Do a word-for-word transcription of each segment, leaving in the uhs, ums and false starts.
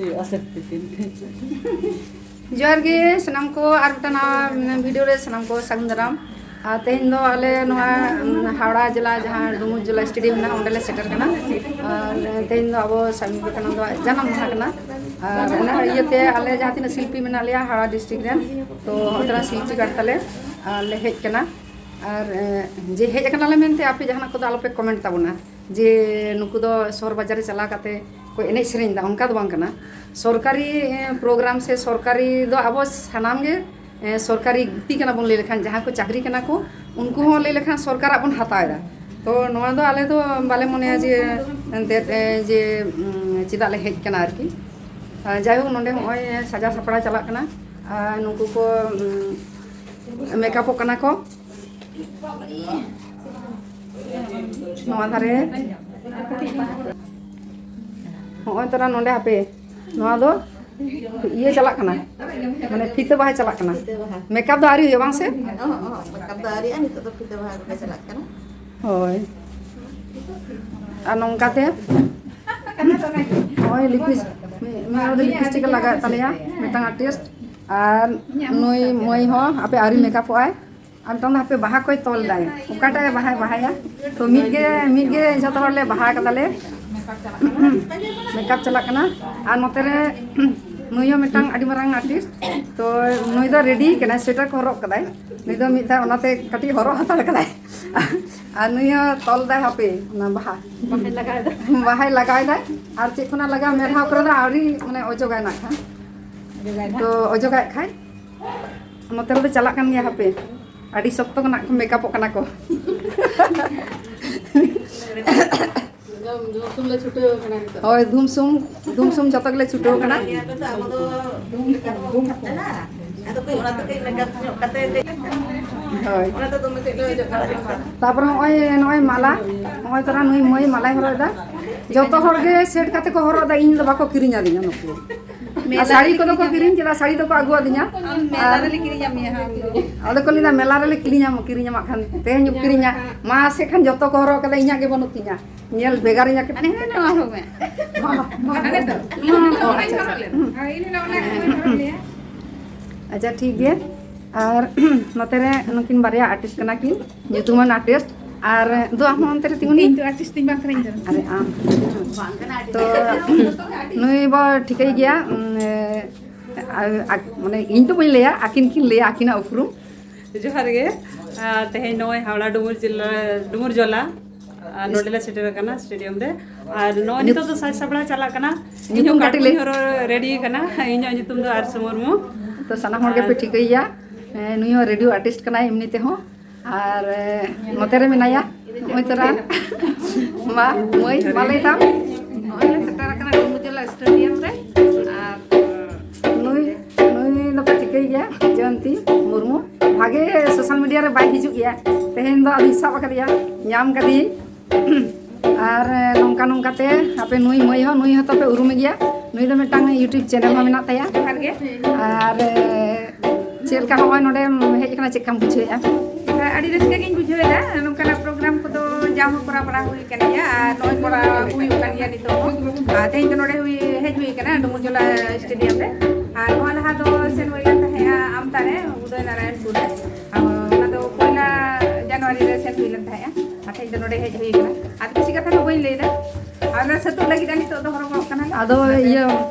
ᱦᱩᱭᱩᱜᱼᱟ ᱥᱮ ᱛᱤᱠᱤᱱ᱾ ᱡᱚᱦᱟᱨ ᱜᱮ ᱥᱟᱱᱟᱢ ᱠᱚ, ᱟᱨ ᱢᱤᱫᱴᱟᱝ ᱱᱟᱣᱟ ᱵᱷᱤᱰᱤᱭᱳ ᱨᱮ ᱥᱟᱱᱟᱢ ᱠᱚ ᱥᱟᱹᱜᱩᱱ ᱫᱟᱨᱟᱢ᱾ ᱟᱨ ᱛᱮᱦᱮᱧ ᱫᱚ ᱟᱞᱮ ᱱᱚᱣᱟ, ᱩᱢ, ᱦᱟᱣᱲᱟ ᱡᱮᱞᱟ, ᱡᱟᱦᱟᱸ ᱰᱩᱢᱩᱨ ᱡᱚᱞᱟ ᱥᱴᱮᱰᱤᱭᱟᱢ ᱢᱮᱱᱟᱜᱼᱟ, ᱚᱸᱰᱮ ᱞᱮ ᱥᱮᱴᱮᱨ ᱠᱟᱱᱟ᱾ ᱟᱨ ᱛᱮᱦᱮᱧ ᱫᱚ ᱟᱵᱚ ᱥᱟᱢᱤ ᱵᱤᱵᱮᱠᱟᱱᱚᱱᱫᱚᱣᱟᱜ ᱡᱟᱱᱟᱢ ᱢᱟᱦᱟ ᱠᱟᱱᱟ᱾ ᱟᱨ ᱚᱱᱟ ᱤᱭᱟᱹᱛᱮ ᱟᱞᱮ ᱡᱟᱦᱟᱸ ᱛᱤᱱᱟᱹᱜ ᱥᱤᱞᱯᱤ ᱢᱮᱱᱟᱜ ᱞᱮᱭᱟ ᱦᱟᱣᱲᱟ ᱰᱤᱥᱴᱨᱤᱠᱴ ᱨᱮᱱ, ᱛᱚ ᱚᱱᱛᱮᱱᱟᱜ ᱥᱤᱞᱯᱤ ᱜᱟᱲ ᱛᱟᱞᱮ, ᱟᱨ ᱞᱮ ᱦᱮᱡ ᱠᱟᱱᱟ᱾ ᱟᱨ, ᱮ, ᱡᱮ ᱦᱮᱡ ᱠᱟᱱᱟᱞᱮ ᱢᱮᱱᱛᱮ ᱟᱯᱮ ᱡᱟᱦᱟᱱᱟᱜ ᱠᱚᱫᱚ ᱟᱞᱚᱯᱮ ᱠᱚᱢᱮᱱᱴ ᱛᱟᱵᱚᱱᱟ, ᱡᱮ ᱱᱩᱠᱩ ᱫᱚ ᱥᱚᱦᱚᱨ ᱵᱟᱡᱟᱨ ᱨᱮ ᱪᱟᱞᱟᱣ ᱠᱟᱛᱮ ᱠᱚ ᱮᱱᱮᱡ ᱥᱮᱨᱮᱧ ᱮᱫᱟ, ᱚᱱᱠᱟ ᱫᱚ ᱵᱟᱝ ᱠᱟᱱᱟ᱾ ᱥᱚᱨᱠᱟᱨᱤ, ᱮ, ᱯᱨᱳᱜᱨᱟᱢ ᱥᱮ ᱥᱚᱨᱠᱟᱨᱤ ᱫᱚ ᱟᱵᱚ ᱥᱟᱱᱟᱢ ᱜᱮ, ᱮ, ᱥᱚᱨᱠᱟᱨᱤ ᱜᱩᱛᱤ ᱠᱟᱱᱟ ᱵᱚᱱ ᱞᱟᱹᱭ ᱞᱮᱠᱷᱟᱱ, ᱡᱟᱦᱟᱸ ᱠᱚ ᱪᱟᱹᱠᱨᱤ ᱠᱟᱱᱟ ᱠᱚ, ᱩᱱᱠᱩ ᱦᱚᱸ ᱞᱟᱹᱭ ᱞᱮᱠᱷᱟᱱ ᱥᱚᱨᱠᱟᱨᱟᱜ ᱵᱚᱱ ᱦᱟᱛᱟᱣ ᱮᱫᱟ᱾ ᱛᱚ ᱱᱚᱣᱟ ᱫᱚ ᱟᱞᱮ ᱫᱚ ᱵᱟᱞᱮ ᱢᱚᱱᱮᱭᱟ ᱡᱮ ᱮᱱᱛᱮᱫ, ᱮ, ᱡᱮ, ᱩᱢ, ᱪᱮᱫᱟᱜ ᱞᱮ ᱦᱮᱡ ᱠᱟᱱᱟ ᱟᱨᱠᱤ᱾ ᱟᱨ ᱡᱟᱭᱦᱳᱠ, ᱱᱚᱰᱮ ᱦᱚᱸᱜᱼᱚᱭ ᱥᱟᱡᱟᱣ ᱥᱟᱯᱲᱟᱣ ᱪᱟᱞᱟᱜ ᱠᱟᱱᱟ᱾ ᱟᱨ ᱱᱩᱠᱩ ᱠᱚ, ᱩᱢ, ᱢᱮᱠᱟᱯᱚᱜ ᱠᱟᱱᱟ ᱠᱚ᱾ ᱱᱚᱣᱟ ᱫᱷᱟᱨᱮ ᱦᱚᱸᱜᱼᱚᱭ ᱛᱚᱨᱟ ᱱᱚᱰᱮ ᱦᱟᱯᱮ, ᱱᱚᱣᱟ ᱫᱚ ᱤᱭᱟᱹ ᱪᱟᱞᱟᱜ ᱠᱟᱱᱟ, ᱢᱟᱱᱮ ᱯᱷᱤᱛᱟᱹ ᱵᱟᱦᱟ ᱪᱟᱞᱟᱜ ᱠᱟᱱᱟ᱾ ᱯᱷᱤᱛᱟᱹ ᱵᱟᱦᱟ᱾ ᱢᱮᱠᱟᱯ ᱫᱚ ᱟᱹᱣᱨᱤ ᱦᱩᱭᱩᱜᱼᱟ ᱵᱟᱝ ᱥᱮ? ᱚᱦᱚᱸ, ᱚᱦᱚᱸ, ᱢᱮᱠᱟᱯ ᱫᱚ ᱟᱹᱣᱨᱤᱜᱼᱟ, ᱱᱤᱛᱚᱜ ᱫᱚ ᱯᱷᱤᱛᱟᱹ ᱵᱟᱦᱟ ᱠᱚᱜᱮ ᱪᱟᱞᱟᱜ ᱠᱟᱱᱟ᱾ ᱦᱳᱭ᱾ ᱟᱨ ᱱᱚᱝᱠᱟᱛᱮ ᱱᱚᱜᱼᱚᱭ ᱞᱤᱯᱤᱥ-, ᱢᱤᱫ, ᱢᱤᱫ ᱦᱚᱲ ᱫᱚ ᱞᱤᱯᱤᱥᱴᱤᱠ ᱮ ᱞᱟᱜᱟᱣᱮᱫ ᱛᱟᱞᱮᱭᱟ, ᱢᱤᱫᱴᱟᱝ ᱟᱨᱴᱤᱥᱴ᱾ ᱟᱨ ᱱᱩᱭ ᱢᱟᱹᱭ ᱦᱚᱸ ᱦᱟᱯᱮ ᱟᱹᱣᱨᱤ ᱢᱮᱠᱟᱯᱚᱜ ᱟᱭ᱾ ᱟᱨ ᱢᱤᱫᱴᱟᱝ ᱫᱚ ᱦᱟᱯᱮ ᱵᱟᱦᱟ ᱠᱚᱭ ᱛᱚᱞ ᱫᱟᱭ, ᱚᱠᱟᱴᱟᱜ ᱮ ᱵᱟᱦᱟᱭ ᱵᱟᱦᱟᱭᱟ᱾ ᱛᱚ ᱢᱤᱫ ᱜᱮ, ᱢᱤᱫ ᱜᱮ ᱡᱷᱚᱛᱚ ᱦᱚᱲ ᱞᱮ ᱵᱟᱦᱟ ᱠᱟᱫᱟᱞᱮ᱾ ᱢᱮᱠᱟᱯ ᱪᱟᱞᱟᱜ ᱠᱟᱱᱟ᱾ ᱟᱨ ᱱᱚᱛᱮ ᱨᱮ ᱱᱩᱭ ᱦᱚᱸ ᱢᱤᱫᱴᱟᱝ ᱟᱹᱰᱤ ᱢᱟᱨᱟᱝ ᱟᱨᱴᱤᱥᱴ᱾ ᱛᱚ ᱱᱩᱭ ᱫᱚ ᱨᱮᱰᱤ ᱠᱟᱱᱟᱭ, ᱥᱳᱭᱮᱴᱟᱨ ᱠᱚ ᱦᱚᱨᱚᱜ ᱠᱟᱫᱟᱭ᱾ ᱱᱩᱭ ᱫᱚ ᱢᱤᱫ ᱫᱷᱟᱣ ᱚᱱᱟᱛᱮ ᱠᱟᱹᱴᱤᱡ ᱦᱚᱨᱚᱜ ᱦᱟᱛᱟᱲ ᱠᱟᱫᱟᱭ᱾ ᱟᱨ ᱱᱩᱭ ᱦᱚᱸ ᱛᱚᱞ ᱫᱟᱭ ᱦᱟᱯᱮ ᱚᱱᱟ ᱵᱟᱦᱟ᱾ ᱵᱟᱦᱟᱭ ᱞᱟᱜᱟᱣ ᱮᱫᱟ᱾ ᱵᱟᱦᱟᱭ ᱞᱟᱜᱟᱣ ᱮᱫᱟᱭ᱾ ᱟᱨ ᱪᱮᱫ ᱠᱷᱚᱱᱟᱜ ᱞᱟᱜᱟᱣ ᱢᱮᱫᱦᱟᱣ ᱠᱚᱨᱮ ᱫᱚ ᱟᱹᱣᱨᱤ, ᱢᱟᱱᱮ, ᱚᱡᱚᱜᱟᱭ ᱱᱟᱜ ᱠᱷᱟᱱ᱾ ᱚᱡᱚᱜᱟᱭ ᱱᱟᱜ᱾ ᱛᱚ ᱚᱡᱚᱜᱟᱭ ᱠᱷᱟᱡ ᱱᱚᱛᱮ ᱨᱮᱫᱚ ᱪᱟᱞᱟᱜ ᱠᱟᱱ ᱜᱮᱭᱟ ᱦᱟᱯᱮ᱾ ᱟᱹᱰᱤ ᱥᱚᱠᱛᱚ ᱠᱚ ᱱᱟᱜ ᱠᱚ ᱢᱮᱠᱟᱯᱚᱜ ᱠᱟᱱᱟ ᱠᱚ᱾ ᱮᱠᱫᱚᱢ ᱫᱷᱩᱢᱥᱩᱢ ᱞᱮ ᱪᱷᱩᱴᱟᱹᱣ ᱠᱟᱱᱟ ᱱᱤᱛᱚᱜ᱾ ᱦᱳᱭ, ᱫᱷᱩᱢᱥᱩᱢ, ᱫᱷᱩᱢᱥᱩᱢ ᱡᱚᱛᱚ ᱜᱮᱞᱮ ᱪᱷᱩᱴᱟᱹᱣ ᱠᱟᱱᱟ᱾ ᱟᱵᱚ ᱫᱚ ᱫᱷᱩᱢ ᱞᱮᱠᱟ ᱫᱚ ᱵᱟᱵᱚᱱ ᱠᱟᱱᱟ᱾ ᱟᱫᱚ ᱠᱟᱹᱡ ᱚᱱᱟ ᱫᱚ ᱠᱟᱹᱡ ᱢᱮᱠᱟᱯ ᱧᱚᱜ ᱠᱟᱛᱮ ᱠᱟᱹᱡ ᱦᱳᱭ᱾ ᱚᱱᱟ ᱫᱚ ᱫᱚᱢᱮ ᱠᱟᱹᱡ ᱫᱚ ᱚᱡᱚᱜ ᱠᱟᱜ ᱦᱩᱭᱩᱜᱼᱟ᱾ ᱛᱟᱯᱚᱨᱮ ᱦᱚᱸᱜᱼᱚᱭ, ᱱᱚᱜᱼᱚᱭ ᱢᱟᱞᱟ, ᱱᱚᱜᱼᱚᱭ ᱛᱚᱨᱟ ᱱᱩᱭ ᱢᱟᱹᱭ ᱢᱟᱞᱟᱭ ᱦᱚᱨᱚᱜ ᱮᱫᱟ᱾ ᱡᱚᱛᱚ ᱦᱚᱲ ᱜᱮ ᱥᱮᱴ ᱠᱟᱛᱮ ᱠᱚ ᱦᱚᱨᱚᱜ ᱮᱫᱟ, ᱤᱧ ᱫᱚ ᱵᱟᱠᱚ ᱠᱤᱨᱤᱧ ᱟᱹᱫᱤᱧᱟ ᱱᱩᱠᱩ᱾ ᱟᱨ ᱢᱮᱞᱟ ᱥᱟᱹᱲᱤ ᱨᱮᱞᱮ ᱠᱚᱫᱚ ᱠᱚ ᱠᱤᱨᱤᱧᱟ᱾ ᱠᱤᱨᱤᱧ ᱠᱮᱫᱟ, ᱥᱟᱹᱲᱤ ᱫᱚᱠᱚ ᱟᱹᱜᱩ ᱟᱹᱫᱤᱧᱟ᱾ ᱟᱢ ᱢᱮᱞᱟ ᱟᱨ ᱨᱮᱞᱮ ᱠᱤᱨᱤᱧᱟᱢ ᱜᱮᱭᱟ ᱦᱟᱸᱜ᱾ ᱟᱫᱚ ᱠᱚ ᱞᱟᱹᱭᱫᱟ, "ᱢᱮᱞᱟ ᱨᱮᱞᱮ ᱠᱤᱨᱤᱧᱟᱢ, ᱠᱤᱨᱤᱧᱟᱢ ᱠᱷᱟᱱ ᱛᱮᱦᱮᱧ ᱠᱤᱨᱤᱧᱟ᱾ ᱢᱟ ᱥᱮ ᱠᱷᱟᱱ ᱡᱚᱛᱚ ᱠᱚ ᱦᱚᱨᱚᱜ ᱠᱟᱫᱟ, ᱤᱧᱟᱹᱜ ᱜᱮ ᱵᱟᱹᱱᱩᱜ ᱛᱤᱧᱟ, ᱧᱮᱞ ᱵᱷᱮᱜᱟᱨᱤᱧᱟ ᱠᱟᱹᱴᱤᱡ᱾" ᱦᱟᱱᱮ ᱦᱟᱱᱮ ᱱᱚᱣᱟ ᱦᱚᱨᱚᱜ ᱢᱮ᱾ ᱢᱟ, ᱢᱟ, ᱦᱟᱱᱮ ᱛᱚ᱾ ᱢᱟ, ᱢᱟ, ᱟᱪᱪᱷᱟ, ᱴᱷᱤᱠ ᱜᱮᱭᱟ᱾ ᱟᱨ ᱱᱚᱛᱮ ᱨᱮ ᱱᱩᱠᱤᱱ ᱵᱟᱨᱭᱟ ᱟᱨᱴᱤᱥᱴ ᱠᱟᱱᱟ ᱠᱤᱱ, ᱧᱩᱛᱩᱢᱟᱱ ᱟᱨᱴᱤᱥᱴ᱾ ᱟᱨ ᱫᱩ, ᱟᱢ ᱦᱚᱸ ᱚᱱᱛᱮ ᱨᱮ ᱛᱤᱸᱜᱩᱱ ᱢᱮ᱾ ᱤᱧ ᱫᱚ ᱟᱨᱴᱤᱥᱴ ᱫᱚᱧ ᱵᱟᱝ ᱠᱟᱱᱟ, ᱤᱧ ᱫᱚ᱾ ᱟᱨᱮ ᱟᱢ᱾ ᱛᱚ ᱱᱩᱭ ᱵᱚ ᱴᱷᱤᱠᱟᱹᱭ ᱜᱮᱭᱟ, ᱩᱢ, ᱮ, ᱟ-, ᱟ-, ᱢᱟᱱᱮ ᱤᱧ ᱫᱚ ᱵᱟᱹᱧ ᱞᱟᱹᱭᱟ, ᱟᱹᱠᱤᱱ ᱠᱤᱱ ᱞᱟᱹᱭᱟ ᱟᱹᱠᱤᱱᱟᱜ ᱩᱯᱨᱩᱢ᱾ ᱡᱚᱦᱟᱨ ᱜᱮ᱾ ᱟᱨ ᱛᱮᱦᱮᱧ ᱱᱚᱜᱼᱚᱭ ᱦᱟᱣᱲᱟ ᱰᱩᱢᱩᱨ ᱡᱮᱞᱟ, ᱰᱩᱢᱩᱨ ᱡᱚᱞᱟ, ᱟᱨ ᱱᱚᱰᱮ ᱞᱮ ᱥᱮᱴᱮᱨ ᱟᱠᱟᱱᱟ ᱥᱴᱮᱰᱤᱭᱟᱢ ᱨᱮ᱾ ᱟᱨ ᱱᱚᱜᱼᱚᱭ ᱱᱤᱛᱚᱜ ᱫᱚ ᱥᱟᱡᱽ ᱥᱟᱯᱲᱟᱣ ᱪᱟᱞᱟᱜ ᱠᱟᱱᱟ᱾ ᱧᱩᱛᱩᱢ ᱤᱧ ᱦᱚᱸ ᱠᱟᱹᱴᱤᱡ ᱠᱟᱹᱴᱤᱡ ᱞᱟᱹᱭ ᱦᱚᱨᱚ ᱨᱮᱰᱤ ᱠᱟᱱᱟ᱾ ᱤᱧᱟᱹᱜ ᱧᱩᱛᱩᱢ ᱫᱚ ᱟᱨᱥᱩ ᱢᱩᱨᱢᱩ᱾ ᱛᱚ ᱥᱟᱱᱟᱢ ᱦᱚᱲ ᱜᱮᱯᱮ ᱟᱨ ᱴᱷᱤᱠᱟᱹᱭᱮᱭᱟ, ᱦᱮᱸ, ᱱᱩᱭ ᱦᱚᱸ ᱨᱮᱰᱤᱭᱳ ᱟᱨᱴᱤᱥᱴ ᱠᱟᱱᱟᱭ ᱮᱢᱱᱤ ᱛᱮᱦᱚᱸ᱾ ᱟᱨ, ᱮ, ᱱᱚᱛᱮ ᱨᱮ ᱢᱮᱱᱟᱭᱟ ᱱᱚᱜᱼᱚᱭ ᱛᱚᱨᱟ᱾ ᱢᱟ, ᱢᱟᱹᱭ, ᱢᱟ ᱞᱟᱹᱭ ᱛᱟᱢ᱾ ᱱᱚᱜᱼᱚᱭ ᱞᱮ ᱥᱮᱴᱮᱨ ᱟᱠᱟᱱᱟ ᱰᱩᱢᱩᱨᱡᱚᱞᱟ ᱥᱴᱮᱰᱤᱭᱟᱢ ᱨᱮ᱾ ᱟᱨ ᱱᱩᱭ, ᱱᱩᱭ ᱫᱚᱯᱮ ᱴᱷᱤᱠᱟᱹᱭ ᱜᱮᱭᱟ, ᱡᱚᱭᱚᱱᱛᱤ ᱢᱩᱨᱢᱩ᱾ ᱵᱷᱟᱜᱮ ᱥᱳᱥᱟᱞ ᱢᱤᱰᱤᱭᱟ ᱨᱮ ᱵᱟᱭ ᱦᱤᱡᱩᱜ ᱜᱮᱭᱟ, ᱛᱮᱦᱮᱧ ᱫᱚ ᱟᱫᱚᱧ ᱥᱟᱵ ᱟᱠᱟᱫᱮᱭᱟ, ᱧᱟᱢ ᱠᱟᱫᱮᱭᱟᱹᱧ᱾ ᱟᱨ, ᱮ, ᱱᱚᱝᱠᱟ ᱱᱚᱝᱠᱟ ᱛᱮ ᱟᱯᱮ ᱱᱩᱭ ᱢᱟᱹᱭ ᱦᱚᱸ, ᱱᱩᱭ ᱦᱚᱸᱛᱚ ᱯᱮ ᱩᱨᱩᱢᱮ ᱜᱮᱭᱟ᱾ ᱱᱩᱭ ᱫᱚ ᱢᱤᱫᱴᱟᱝ YouTube ᱪᱮᱱᱮᱞ ᱦᱚᱸ ᱢᱮᱱᱟᱜ ᱛᱟᱭᱟ᱾ ᱡᱚᱦᱟᱨ ᱜᱮ᱾ ᱟᱨ, ᱮ, ᱪᱮᱫ ᱞᱮᱠᱟ ᱦᱚᱸᱜᱼᱚᱭ ᱱᱚᱰᱮᱢ ᱦᱮᱡ ᱟᱠᱟᱱᱟ, ᱪᱮᱫ ᱞᱮᱠᱟᱢ ᱵᱩᱡᱷᱟᱹᱣᱮᱫᱼᱟ? ᱦᱮᱸ, ᱟᱹᱰᱤ ᱨᱟᱹᱥᱠᱟᱹ ᱜᱤᱧ ᱵᱩᱡᱷᱟᱹᱣᱮᱫᱟ᱾ ᱱᱚᱝᱠᱟᱱᱟᱜ ᱯᱨᱳᱜᱨᱟᱢ ᱠᱚᱫᱚ ᱡᱟᱣ ᱦᱚᱸ ᱠᱚᱨᱟᱣ ᱵᱟᱲᱟ ᱦᱩᱭ ᱠᱟᱱ ᱜᱮᱭᱟ ᱟᱨ ᱱᱚᱜᱼᱚᱭ ᱠᱚᱨᱟᱣ ᱦᱩᱭᱩᱜ ᱠᱟᱱ ᱜᱮᱭᱟ ᱱᱤᱛᱚᱜ ᱦᱚᱸ᱾ ᱟᱨ ᱛᱮᱦᱮᱧ ᱫᱚ ᱱᱚᱰᱮ ᱦᱩᱭ, ᱦᱮᱡ ᱦᱩᱭ ᱠᱟᱱᱟ ᱰᱩᱢᱩᱨᱡᱚᱞᱟ ᱥᱴᱮᱰᱤᱭᱟᱢ ᱨᱮ᱾ ᱟᱨ ᱱᱚᱣᱟ ᱞᱟᱦᱟ ᱫᱚ ᱥᱮᱱ ᱦᱩᱭ ᱞᱮᱱ ᱛᱟᱦᱮᱸᱜᱼᱟ ᱟᱢᱛᱟ ᱨᱮ, ᱩᱫᱚᱭ ᱱᱟᱨᱟᱭᱚᱱᱯᱩᱨ ᱨᱮ᱾ ᱟᱨ ᱚᱱᱟ ᱫᱚ ᱯᱚᱭᱞᱟ ᱡᱟᱱᱩᱣᱟᱨᱤ ᱨᱮ ᱥᱮᱱ ᱦᱩᱭ ᱞᱮᱱ ᱛᱟᱦᱮᱸᱜᱼᱟ᱾ ᱟᱨ ᱛᱮᱦᱮᱧ ᱫᱚ ᱱᱚᱰᱮ ᱦᱮᱡ ᱦᱩᱭ ᱠᱟᱱᱟ᱾ ᱟᱨ ᱵᱮᱥᱤ ᱠᱟᱛᱷᱟ ᱫᱚ ᱵᱟᱹᱧ ᱞᱟᱹᱭᱫᱟ᱾ ᱟᱨ ᱚᱱᱟ ᱥᱟᱹᱛᱩᱜ ᱞᱟᱹᱜᱤᱫ ᱟᱨ ᱱᱤᱛᱚᱜ ᱫᱚ ᱦᱚᱨᱚᱵᱚᱨᱚᱜ ᱠᱟᱱᱟ᱾ ᱟᱫᱚ ᱤᱭᱟᱹ,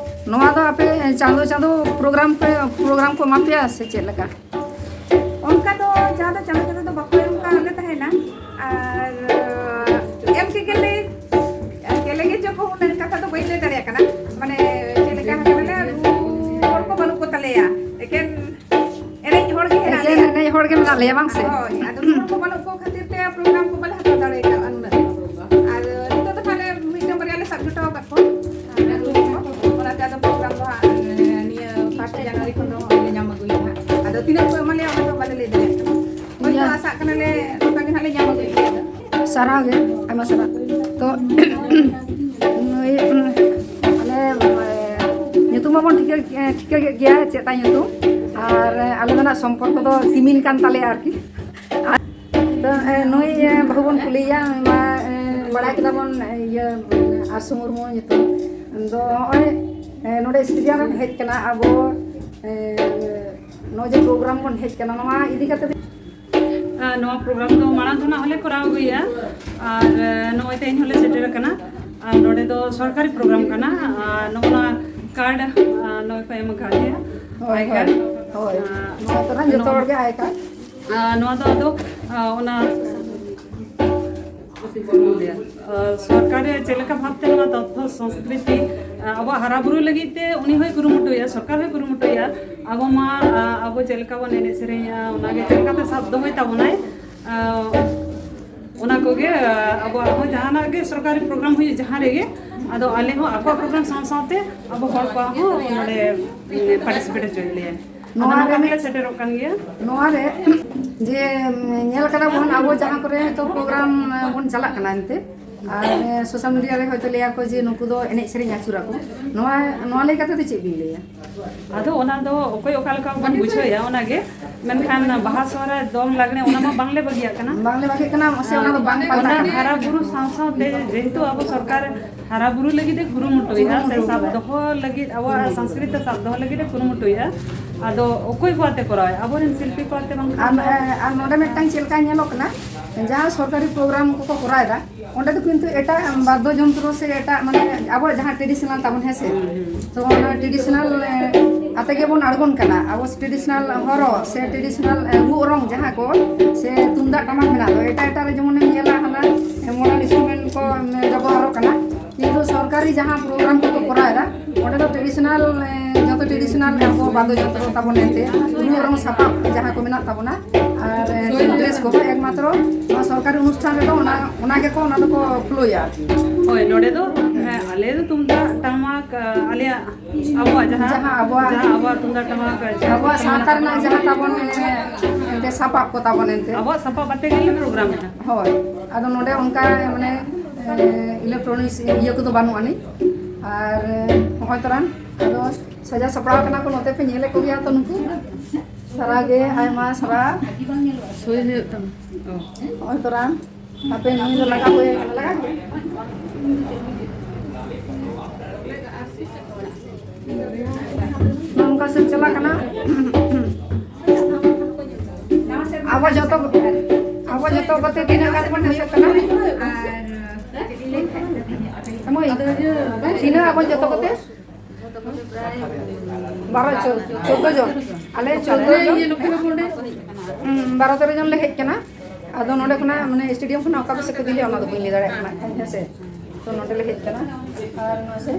ᱱᱚᱣᱟ ᱫᱚ ᱟᱯᱮ ᱪᱟᱸᱫᱚ ᱪᱟᱸᱫᱚ ᱯᱨᱳᱜᱨᱟᱢ ᱯᱮ, ᱯᱨᱳᱜᱨᱟᱢ ᱠᱚ ᱮᱢᱟ ᱯᱮᱭᱟ ᱥᱮ ᱪᱮᱫ ᱞᱮᱠᱟ? ᱚᱱᱠᱟ ᱫᱚ ᱡᱟᱦᱟᱸ ᱫᱚ ᱪᱟᱸᱫᱚ ᱪᱟᱸᱫᱚ ᱫᱚ ᱵᱟᱠᱚ ᱮᱢ ᱠᱟᱜ ᱞᱮ ᱛᱟᱦᱮᱱᱟ᱾ ᱟᱨ, ᱮᱢ ᱠᱮᱜ ᱜᱮᱞᱮ, ᱪᱮᱫ ᱞᱟᱹᱜᱤᱫ ᱪᱚ ᱠᱚ ᱩᱱᱟᱹᱜ ᱠᱟᱛᱷᱟ ᱫᱚ ᱵᱟᱹᱧ ᱞᱟᱹᱭ ᱫᱟᱲᱮᱭᱟᱜ ᱠᱟᱱᱟ᱾ ᱢᱟᱱᱮ, ᱪᱮᱫ ᱞᱮᱠᱟ ᱦᱟᱸᱜ ᱢᱟᱱᱮ, ᱨᱩ ᱦᱚᱲ ᱠᱚ ᱵᱟᱹᱱᱩᱜ ᱠᱚ ᱛᱟᱞᱮᱭᱟ᱾ ᱮᱠᱮᱱ ᱮᱱᱮᱡ ᱦᱚᱲ ᱜᱮ ᱦᱮᱱᱟᱜ ᱮᱠᱮᱱ ᱞᱮᱭᱟ᱾ ᱮᱱᱮᱡ ᱦᱚᱲ ᱜᱮ ᱢᱮᱱᱟᱜ ᱞᱮᱭᱟ, ᱵᱟᱝ ᱥᱮ? ᱦᱳᱭ, ᱟᱫᱚ ᱨᱩ ᱦᱚᱲ ᱠᱚ ᱵᱟᱹᱱᱩᱜ ᱠᱚ ᱠᱷᱟᱹᱛᱤᱨ ᱛᱮ ᱯᱨᱳᱜᱨᱟᱢ ᱠᱚ ᱵᱟᱞᱮ ᱦᱟᱛᱟᱣ ᱫᱟᱲᱮ ᱠᱟᱜᱼᱟ ᱩᱱᱟᱹᱜ᱾ ᱟᱨ ᱱᱤᱛᱚᱜ ᱫᱚ ᱛᱟᱦᱞᱮ ᱢᱤᱫᱴᱟᱝ ᱵᱟᱨᱭᱟ ᱞᱮ ᱥᱟᱵ ᱡᱚᱴᱟᱣ ᱟᱠᱟᱫ ᱠᱚᱣᱟ᱾ ᱚᱱᱟᱛᱮ ᱟᱫᱚ ᱯᱨᱳᱜᱨᱟᱢ ᱫᱚ ᱦᱟᱸᱜ, ᱮ, ᱱᱤᱭᱟᱹ ᱯᱷᱟᱥᱴ ᱡᱟᱱᱩᱣᱟᱨᱤ ᱠᱷᱚᱱ ᱫᱚ ᱦᱟᱸᱜ ᱞᱮ ᱧᱟᱢ ᱟᱹᱜᱩᱭᱟ ᱦᱟᱸᱜ᱾ ᱟᱫᱚ ᱛᱤᱱᱟᱹᱜ ᱠᱚ ᱮᱢᱟ ᱞᱮᱭᱟ, ᱚᱱᱟ ᱫᱚ ᱵᱟᱞᱮ ᱞᱟᱹᱭ ᱫᱟᱲᱮᱭᱟᱜ ᱠᱟᱱᱟ᱾ ᱦᱳᱭᱛᱳ ᱤᱭᱟᱹ᱾ ᱟᱥᱟᱜ ᱠᱟᱱᱟᱞᱮ, ᱱᱚᱝᱠᱟ ᱜᱮ ᱦᱟᱸᱜ ᱞᱮ ᱧᱟᱢ ᱟᱹᱜᱩᱭ ᱜᱮᱭᱟ ᱟᱫᱚ᱾ ᱥᱟᱨᱦᱟᱣ ᱜᱮ, ᱟᱭᱢᱟ ᱥᱟᱨᱦᱟᱣ᱾ ᱛᱚ, ᱱᱩᱭ, ᱟᱞᱮ, ᱮ, ᱧᱩᱛᱩᱢ ᱢᱟᱵᱚᱱ ᱴᱷᱤᱠᱟᱹ, ᱴᱷᱤᱠᱟᱹ ᱠᱮᱫ ᱜᱮᱭᱟ ᱪᱮᱫ ᱛᱟᱭ ᱧᱩᱛᱩᱢ᱾ ᱟᱨ, ᱮ, ᱟᱞᱮ ᱫᱚ ᱱᱟᱜ ᱥᱚᱢᱯᱚᱨᱠᱚ ᱫᱚ ᱛᱤᱢᱤᱞ ᱠᱟᱱ ᱛᱟᱞᱮᱭᱟ ᱟᱨᱠᱤ᱾ ᱟᱨ ᱛᱚ, ᱮ, ᱱᱩᱭ, ᱮ, ᱵᱟᱹᱦᱩ ᱵᱚᱱ ᱠᱩᱞᱤᱭᱮᱭᱟ, ᱱᱩᱭ ᱢᱟ, ᱮ, ᱵᱟᱲᱟᱭ ᱠᱮᱫᱟ ᱵᱚᱱ, ᱮ, ᱤᱭᱟᱹ, ᱟᱥᱩ ᱢᱩᱨᱢᱩ ᱧᱩᱛᱩᱢ᱾ ᱫᱚ ᱱᱚᱜᱼᱚᱭ ᱮ, ᱱᱚᱰᱮ ᱥᱴᱮᱰᱤᱭᱟᱢ ᱨᱮᱢ ᱦᱮᱡ ᱠᱟᱱᱟ, ᱟᱵᱚ, ᱮ, ᱱᱚᱜᱼᱚᱭ ᱡᱮ ᱯᱨᱳᱜᱨᱟᱢ ᱵᱚᱱ ᱦᱮᱡ ᱠᱟᱱᱟ, ᱱᱚᱣᱟ ᱤᱫᱤ ᱠᱟᱛᱮ ᱫᱚ? ᱟᱨ ᱱᱚᱣᱟ ᱯᱨᱳᱜᱨᱟᱢ ᱫᱚ ᱢᱟᱲᱟᱝ ᱠᱷᱚᱱᱟᱜ ᱦᱚᱸᱞᱮ ᱠᱚᱨᱟᱣ ᱟᱹᱜᱩᱭᱮᱫᱼᱟ᱾ ᱟᱨ, ᱮ, ᱱᱚᱜᱼᱚᱭ ᱛᱮᱦᱮᱧ ᱦᱚᱸᱞᱮ ᱥᱮᱴᱮᱨ ᱟᱠᱟᱱᱟ᱾ ᱟᱨ ᱱᱚᱰᱮ ᱫᱚ ᱥᱚᱨᱠᱟᱨᱤ ᱯᱨᱳᱜᱨᱟᱢ ᱠᱟᱱᱟ᱾ ᱟᱨ ᱱᱚᱜᱼᱚ ᱱᱚᱣᱟ ᱠᱟᱨᱰ, ᱟᱨ ᱱᱚᱜᱼᱚᱭ ᱠᱚ ᱮᱢ ᱟᱠᱟᱫ ᱞᱮᱭᱟ᱾ ᱦᱳᱭ, ᱟᱭ ᱠᱟᱨᱰ᱾ ᱦᱳᱭ, ᱦᱳᱭ᱾ ᱟᱨ ᱱᱚᱣᱟ ᱛᱚᱨᱟ ᱡᱚᱛᱚ ᱦᱚᱲ ᱜᱮ ᱟᱭ ᱠᱟᱨᱰ᱾ ᱟᱨ ᱱᱚᱣᱟ ᱫᱚ ᱟᱫᱚ, ᱟᱨ ᱚᱱᱟ ᱪᱮᱫ ᱤᱧ ᱞᱟᱹᱭᱟ? ᱟᱨ ᱥᱚᱨᱠᱟᱨ ᱨᱮ ᱪᱮᱫ ᱞᱮᱠᱟ ᱵᱷᱟᱵᱽᱛᱮ ᱱᱚᱣᱟ ᱛᱚᱛᱛᱷᱚ ᱥᱚᱝᱥᱠᱨᱤᱛᱤ, ᱟᱨ ᱟᱵᱚᱣᱟᱜ ᱦᱟᱨᱟ ᱵᱩᱨᱩ ᱞᱟᱹᱜᱤᱫ ᱛᱮ ᱩᱱᱤ ᱦᱚᱸᱭ ᱠᱩᱨᱩᱢᱩᱴᱩᱭᱟ, ᱥᱚᱨᱠᱟᱨ ᱦᱚᱸᱭ ᱠᱩᱨᱩᱢᱩᱴᱩᱭᱟ᱾ ᱟᱵᱚ ᱢᱟ, ᱟᱨ ᱟᱵᱚ ᱪᱮᱫ ᱞᱮᱠᱟ ᱵᱚᱱ ᱮᱱᱮᱡ ᱥᱮᱨᱮᱧᱟ, ᱚᱱᱟᱜᱮ ᱪᱮᱫ ᱞᱮᱠᱟᱛᱮ ᱥᱟᱵ ᱫᱚᱦᱚᱭ ᱛᱟᱵᱚᱱᱟᱭ, ᱟᱨ ᱚᱱᱟ ᱠᱚᱜᱮ, ᱟᱨ ᱟᱵᱚᱣᱟᱜ ᱦᱚᱸ ᱡᱟᱦᱟᱱᱟᱜ ᱜᱮ ᱥᱚᱨᱠᱟᱨᱤ ᱯᱨᱳᱜᱨᱟᱢ ᱦᱩᱭᱩᱜ ᱡᱟᱦᱟᱸ ᱨᱮᱜᱮ, ᱟᱫᱚ ᱟᱞᱮ ᱦᱚᱸ ᱟᱠᱚᱣᱟᱜ ᱯᱨᱳᱜᱨᱟᱢ ᱥᱟᱶ ᱥᱟᱶᱛᱮ ᱟᱵᱚ ᱦᱚᱲ ᱠᱚᱣᱟᱜ ᱦᱚᱸ ᱱᱚᱰᱮ, ᱩᱢ, ᱯᱟᱨᱴᱤᱥᱤᱯᱮᱴ ᱦᱚᱪᱚᱭᱮᱫ ᱞᱮᱭᱟ᱾ ᱟᱫᱚ ᱱᱚᱣᱟ ᱱᱚᱝᱠᱟ ᱨᱮ ᱛᱮᱞᱮ ᱥᱮᱴᱮᱨᱚᱜ ᱠᱟᱱ ᱜᱮᱭᱟ᱾ ᱱᱚᱣᱟ ᱨᱮ ᱡᱮ, ᱧᱮᱞ ᱠᱟᱫᱟ ᱵᱚᱱ, ᱟᱵᱚ ᱡᱟᱦᱟᱸ ᱠᱚᱨᱮ ᱦᱚᱭᱛᱳ ᱯᱨᱳᱜᱨᱟᱢ ᱵᱚᱱ ᱪᱟᱞᱟᱜ ᱠᱟᱱᱟ ᱮᱱᱛᱮ, ᱟᱨ ᱥᱳᱥᱟᱞ ᱢᱤᱰᱤᱭᱟ ᱨᱮ ᱦᱚᱭᱛᱳ ᱞᱟᱹᱭᱟ ᱠᱚ ᱡᱮ ᱱᱩᱠᱩ ᱫᱚ ᱮᱱᱮᱡ ᱥᱮᱨᱮᱧ ᱟᱹᱪᱩᱨᱟᱠᱚ, ᱱᱚᱣᱟ, ᱱᱚᱣᱟ ᱞᱟᱹᱭ ᱠᱟᱛᱮ ᱫᱚ ᱪᱮᱫ ᱵᱤᱱ ᱞᱟᱹᱭᱟ? ᱟᱫᱚ ᱚᱱᱟ ᱫᱚ ᱚᱠᱚᱭ ᱚᱠᱟ ᱞᱮᱠᱟ ᱵᱚᱱ ᱵᱩᱡᱷᱟᱹᱣᱮᱫᱼᱟ, ᱚᱱᱟᱜᱮ᱾ ᱢᱮᱱᱠᱷᱟᱱ ᱵᱟᱦᱟ, ᱥᱚᱦᱨᱟᱭ, ᱫᱚᱝ, ᱞᱟᱜᱽᱬᱮ, ᱚᱱᱟ ᱢᱟ ᱵᱟᱝᱞᱮ ᱵᱟᱹᱜᱤᱭᱟᱜ ᱠᱟᱱᱟ᱾ ᱵᱟᱝᱞᱮ ᱵᱟᱹᱜᱤᱭᱟᱜ ᱠᱟᱱᱟ, ᱥᱮ ᱚᱱᱟ ᱫᱚ ᱵᱟᱝ ᱯᱟᱞᱴᱟᱜ ᱚᱱᱟ ᱠᱟᱱᱟ᱾ ᱦᱟᱨᱟ ᱵᱩᱨᱩ ᱥᱟᱶ ᱥᱟᱶᱛᱮ ᱡᱮᱦᱮᱛᱩ ᱟᱵᱚ ᱥᱚᱨᱠᱟᱨ ᱦᱟᱨᱟ ᱵᱩᱨᱩ ᱞᱟᱹᱜᱤᱫ ᱮ ᱠᱩᱨᱩᱢᱩᱴᱩᱭᱮᱫᱼᱟ, ᱥᱮ ᱥᱟᱵ ᱫᱚᱦᱚ ᱞᱟᱹᱜᱤᱫ, ᱟᱵᱚᱣᱟᱜ ᱥᱚᱝᱥᱠᱨᱤᱛᱤ ᱥᱟᱵ ᱫᱚᱦᱚ ᱞᱟᱹᱜᱤᱫ ᱮ ᱠᱩᱨᱩᱢᱩᱴᱩᱭᱮᱫᱼᱟ᱾ ᱟᱫᱚ ᱚᱠᱚᱭ ᱠᱚ ᱟᱛᱮ ᱠᱚᱨᱟᱣᱮᱫᱼᱟ? ᱟᱵᱚᱨᱮᱱ ᱥᱤᱞᱯᱤ ᱠᱚ ᱟᱛᱮ ᱵᱟᱝᱠᱷᱟᱱ ᱟᱨ, ᱫᱚ ᱟᱨ ᱱᱚᱰᱮ ᱢᱤᱫᱴᱟᱝ ᱪᱮᱫ ᱞᱮᱠᱟ ᱧᱮᱞᱚᱜ ᱠᱟᱱᱟ, ᱡᱟᱦᱟᱸ ᱥᱚᱨᱠᱟᱨᱤ ᱯᱨᱳᱜᱨᱟᱢ ᱠᱚᱠᱚ ᱠᱚᱨᱟᱣᱮᱫᱟ, ᱚᱸᱰᱮ ᱫᱚ ᱠᱤᱱᱛᱩ ᱮᱴᱟᱜ ᱵᱟᱫᱽᱫᱚ ᱡᱚᱱᱛᱨᱚ ᱥᱮ ᱮᱴᱟᱜ, ᱢᱟᱱᱮ, ᱟᱵᱚᱣᱟᱜ ᱡᱟᱦᱟᱸ ᱴᱨᱮᱰᱤᱥᱚᱱᱟᱞ ᱛᱟᱵᱚᱱ, ᱦᱮᱸ ᱥᱮ? ᱦᱩᱸ, ᱦᱩᱸ᱾ ᱛᱚ ᱚᱱᱟ ᱴᱨᱮᱰᱤᱥᱚᱱᱟᱞ, ᱮ, ᱟᱛᱮ ᱜᱮᱵᱚᱱ ᱟᱬᱜᱚᱱ ᱠᱟᱱᱟ᱾ ᱟᱵᱚ ᱴᱨᱮᱰᱤᱥᱚᱱᱟᱞ ᱦᱚᱨᱚᱜ ᱥᱮ ᱴᱨᱮᱰᱤᱥᱚᱱᱟᱞ, ᱮ, ᱨᱩ ᱚᱨᱚᱝ ᱡᱟᱦᱟᱸ ᱠᱚ, ᱥᱮ ᱛᱩᱢᱫᱟᱜ ᱴᱟᱢᱟᱠ ᱢᱮᱱᱟᱜ ᱫᱚ, ᱮᱴᱟᱜ ᱮᱴᱟᱜ ᱨᱮ ᱡᱮᱢᱚᱱ ᱮᱢ ᱧᱮᱞᱟ, ᱦᱟᱱᱟ, ᱮ, ᱢᱚᱰᱟᱨᱱ ᱤᱱᱥᱴᱨᱩᱢᱮᱱᱴ ᱠᱚ, ᱮ, ᱵᱮᱵᱚᱦᱟᱨᱚᱜ ᱠᱟᱱᱟ᱾ ᱠᱤᱱᱛᱩ ᱥᱚᱨᱠᱟᱨᱤ ᱡᱟᱦᱟᱸ ᱯᱨᱳᱜᱨᱟᱢ ᱠᱚᱠᱚ ᱠᱚᱨᱟᱣ ᱮᱫᱟ, ᱚᱸᱰᱮ ᱫᱚ ᱴᱨᱮᱰᱤᱥᱚᱱᱟᱞ, ᱮ, ᱡᱚᱛᱚ ᱴᱨᱮᱰᱤᱥᱚᱱᱟᱞ ᱟᱵᱚ ᱵᱟᱫᱽᱫᱚ ᱡᱚᱱᱛᱨᱚ ᱛᱟᱵᱚᱱ ᱮᱱᱛᱮ, ᱨᱩ ᱚᱨᱚᱝ ᱥᱟᱯᱟᱵ ᱡᱟᱦᱟᱸ ᱠᱚ ᱢᱮᱱᱟᱜ ᱛᱟᱵᱚᱱᱟ, ᱟᱨ, ᱮ, ᱰᱨᱮᱥ ᱠᱚᱦᱚᱸ ᱮᱠᱢᱟᱛᱨᱚ ᱱᱚᱣᱟ ᱥᱚᱨᱠᱟᱨᱤ ᱚᱱᱩᱥᱴᱷᱟᱱ ᱨᱮᱫᱚ ᱚᱱᱟ, ᱚᱱᱟ ᱜᱮᱠᱚ, ᱚᱱᱟ ᱫᱚᱠᱚ ᱯᱷᱳᱞᱳᱭᱟ ᱟᱨᱠᱤ᱾ ᱦᱳᱭ, ᱱᱚᱰᱮ ᱫᱚ, ᱦᱮᱸ, ᱟᱞᱮ ᱫᱚ ᱛᱩᱢᱫᱟᱜ ᱴᱟᱢᱟᱠ, ᱟ, ᱟᱞᱮᱭᱟᱜ ᱟᱵᱚᱣᱟᱜ ᱡᱟᱦᱟᱸ, ᱡᱟᱦᱟᱸ ᱟᱵᱚᱣᱟᱜ, ᱡᱟᱦᱟᱸ ᱟᱵᱚᱣᱟᱜ ᱛᱩᱢᱫᱟᱜ ᱴᱟᱢᱟᱠ, ᱡᱟᱦᱟᱸ ᱟᱵᱚᱣᱟᱜ ᱥᱟᱶᱛᱟ ᱨᱮᱱᱟᱜ ᱡᱟᱦᱟᱸ ᱛᱟᱵᱚᱱ, ᱮ, ᱮᱱᱛᱮ ᱥᱟᱯᱟᱵ ᱠᱚ ᱛᱟᱵᱚᱱ ᱮᱱᱛᱮ᱾ ᱟᱵᱚᱣᱟᱜ ᱥᱟᱯᱟᱵ ᱟᱛᱮ ᱜᱮᱞᱮ ᱯᱨᱳᱜᱨᱟᱢᱮᱫᱼᱟ᱾ ᱦᱳᱭ, ᱟᱫᱚ ᱱᱚᱰᱮ ᱚᱱᱠᱟ, ᱢᱟᱱᱮ, ᱮ, ᱤᱞᱮᱠᱴᱨᱚᱱᱤᱠᱥ ᱤᱭᱟᱹ ᱠᱚᱫᱚ ᱵᱟᱹᱱᱩᱜ ᱟᱹᱱᱤᱡ᱾ ᱟᱨ, ᱮ, ᱱᱚᱜᱼᱚᱭ ᱛᱚᱨᱟᱝ ᱟᱫᱚ ᱥᱟᱡᱟᱣ ᱥᱟᱯᱲᱟᱣ ᱠᱟᱱᱟ ᱠᱚ, ᱱᱚᱛᱮ ᱯᱮ ᱧᱮᱞᱮᱫ ᱠᱚᱜᱮᱭᱟ ᱛᱚ ᱱᱩᱠᱩ᱾ ᱥᱟᱨᱟ ᱜᱮ ᱟᱭᱢᱟ ᱥᱟᱨᱟ᱾ ᱥᱳᱭ ᱦᱩᱭᱩᱜ ᱛᱟᱢᱟ᱾ ᱱᱚᱜᱼᱚᱭ ᱛᱚᱨᱟᱝ ᱟᱯᱮ ᱱᱩᱭ ᱫᱚ ᱞᱟᱜᱟ ᱦᱩᱭ ᱟᱠᱟᱱᱟ, ᱞᱟᱜᱟ ᱦᱩᱭ᱾ ᱱᱚᱝᱠᱟ ᱥᱮᱫ ᱪᱟᱞᱟᱜ ᱠᱟᱱᱟ᱾ ᱟᱵᱚ ᱡᱚᱛᱚ, ᱟᱵᱚ ᱡᱚᱛᱚ ᱠᱚᱛᱮ ᱛᱤᱱᱟᱹᱜ ᱜᱟᱱ ᱵᱚᱱ ᱦᱩᱭᱩᱜ ᱠᱟᱱᱟ? ᱢᱟᱹᱭ, ᱛᱤᱱᱟᱹᱜ ᱟᱵᱚ ᱡᱚᱛᱚ ᱠᱚᱛᱮ? ᱵᱟᱨᱚ, ᱪᱳ-, ᱪᱳᱫᱽᱫᱳ ᱡᱚᱱ᱾ ᱟᱞᱮ ᱪᱳᱫᱽᱫᱳ ᱡᱚᱱ᱾ ᱦᱩᱸ, ᱵᱟᱨᱚ ᱛᱮᱨᱚ ᱡᱚᱱ ᱞᱮ ᱦᱮᱡ ᱠᱟᱱᱟ᱾ ᱟᱫᱚ ᱱᱚᱰᱮ ᱠᱷᱚᱱᱟᱜ, ᱢᱟᱱᱮ, ᱥᱴᱮᱰᱤᱭᱟᱢ ᱠᱷᱚᱱᱟᱜ ᱚᱠᱟ ᱠᱚ ᱥᱮᱫ ᱠᱚ ᱤᱫᱤ ᱞᱮᱭᱟ, ᱚᱱᱟ ᱫᱚ ᱵᱟᱹᱧ ᱞᱟᱹᱭ ᱫᱟᱲᱮᱭᱟᱜ ᱠᱟᱱᱟ, ᱦᱮᱸ ᱥᱮ᱾ ᱛᱚ ᱱᱚᱰᱮ ᱞᱮ ᱦᱮᱡ ᱠᱟᱱᱟ᱾ ᱟᱨ ᱱᱚᱜᱼᱚᱭ ᱥᱮ,